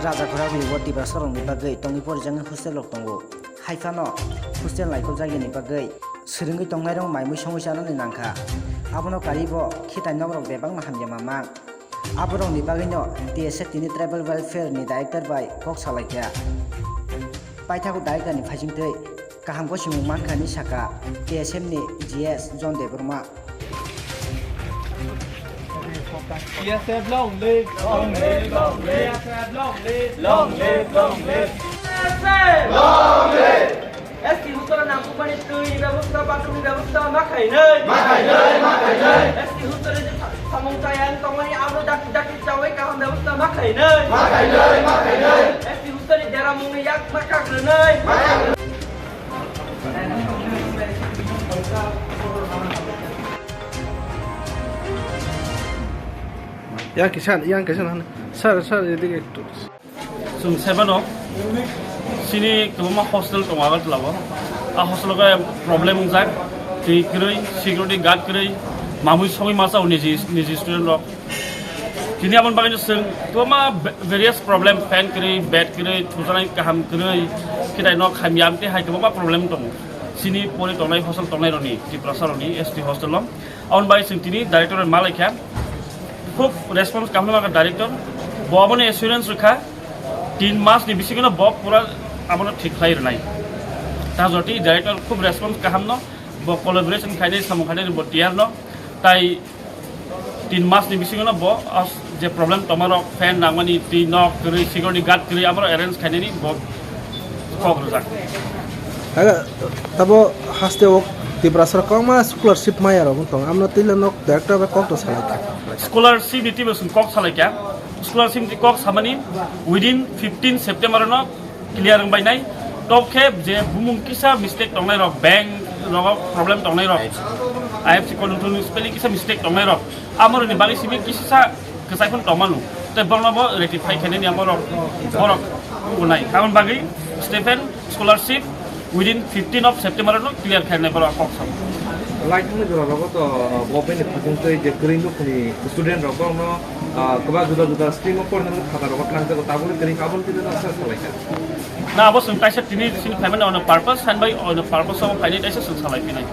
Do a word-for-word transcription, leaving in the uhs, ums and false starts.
Rajakhorok ribo Tiprasarokni bagwi tongwi porijaknai hostel rok tongo. Haiphano hostel naikol jagani bagwi swrwngwi tongnairok maimui songwi chanani nangkha. Abono karibo khitai nokrok bebakno hamya mamang. Aborokni bagwino T S F tini Tribal Welfare ni Director bai kok salaikha. Paithago Director ni phaisingtwi kaham gosimung mankha ni saka T S F ni G S John Debbarma. T S F long live, long live, long live. T S F long live, long live, long live. Long live. S T hostel nangkukmani twi ni bebosta, bathroom ni bebosta ma khainai. Ma khainai, ma khainai. S T hostel ni samung chayang tongmani abo dakti dakti chawi kaham bebosta ma khainai. Ma khainai, ma khainai. S T hostel ni deramung ni yak ma kakrwnai. Ma kakrwnai. Yang kisan, yang kisan han. Sir, sir, edik ektu. Chwng sebano sini kwbangma hostel tongo Agartala o. A hostel o khe problem wngjak, twi kwrwi, security guard kwrwi, mamui songwi masa o niji, niji student rok. Tini aboni bagwi chwng kwbangma va-, various problem, fan kwrwi, bed kwrwi, thujaknai kaham kwrwi, khitai nok hamya amtwi hai kwbangma problem tongo. Sini pori tongnai hostel tongnai rokni, Tiprasa rokni, S T hostel o. Aboni bagwi chwng tini director bai malaikha. Khub response kaham nangkha director. Bo abono assurance rwkha, tin mas ni bisingo no bo pura abono thik khlai rwnai. Ta jotwi director khub response kaham no, bo collaboration khainai, samung khainai bo tiyar no. Tai tin mas ni bisingo no bo as-, je problem tongma rok, fan nangmani, twi nok kwrwi, security guard kwrwi, abo rok arrange khainani bo kok rwjak. Aga, tabo haste o Tiprasa rok kwbangma scholarship maya rok wng tong, amno tila nok director bai kok to salai kha. Scholarship ni twibo chwng kok salai kha. Scholarship ni kok samani within fifteen September no clear wng bainai. Tok khe je bumung kisa mistake tongnai rok, bank rogo problem tongnai rok, I F C code wngthung spelling kisa mistake tongnai rok, amoroni bagwi simi kisa kwchai phano tongmano. Tei borokno bo rectify khainani amorok borok wngnai. Aboni bagwi Stephen scholarship within fifteen of September no clear khainai borok kok sam. Lai thangni jora rogo to government ni phatung tei je kwrwi nukhungni student rok borokno, ah, kwbang juda juda stream o porina khata rogo tlang jago, tabukni kwrwi aboni twi no sir salai kha. Na abo chwng kaisa tini sini phaimani ono purpose, sanbai ono purpose o phainai kaisa chwng salai phinai.